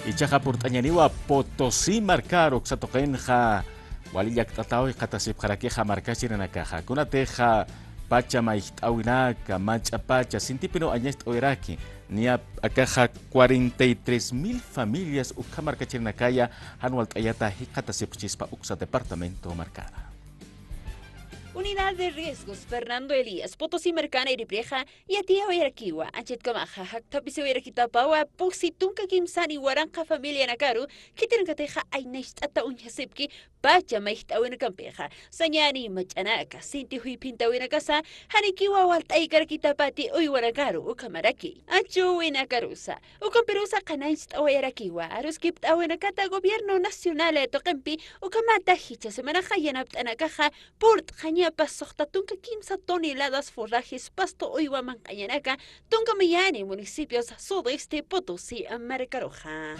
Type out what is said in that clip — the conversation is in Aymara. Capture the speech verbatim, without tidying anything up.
Ichaxa purt'añaniwa Potosí markaru uksa tuqinxa wali llakt'ataw jikxatasipxarakixa markachirinakaxa. Kunatixa pacha mayjt'äwinaka, mach'a pacha, sintipiniw añacht'awayaraki. Niya akaxa cuarenta y tres mil familias ukha markachirinakaya jan walt'ayata jikxatasipxchispa uksa departamento markana. Unidad de Riesgos Fernando Elías Potosí markana irpixa yatiyawayarakiwa, anchhitkamaxa jakthapisiwayarakitäpawa pusi tunka kimsani waranqa familianakaru, khitinkatixa aynacht'ata uñjasipki pacha mayjt'äwinakampixa, sañäni mach'anaka, sinti juyphintawinakasa, janikiwa walt'aykarakitäpäti uywanakaru ukhamaraki anchhüwinakarusa. Ukampirusa qhanañcht'awayarakiwa aruskipt'äwinakata gobierno nacional tuqimpi, ukhamata jichha semanaxa yanapt'anakaxa purt'xañapa suxta tunka kimsa toneladas forrajes pasto uywa manq'añanaka tunka mayani municipios sudeste Potosí markaruxa.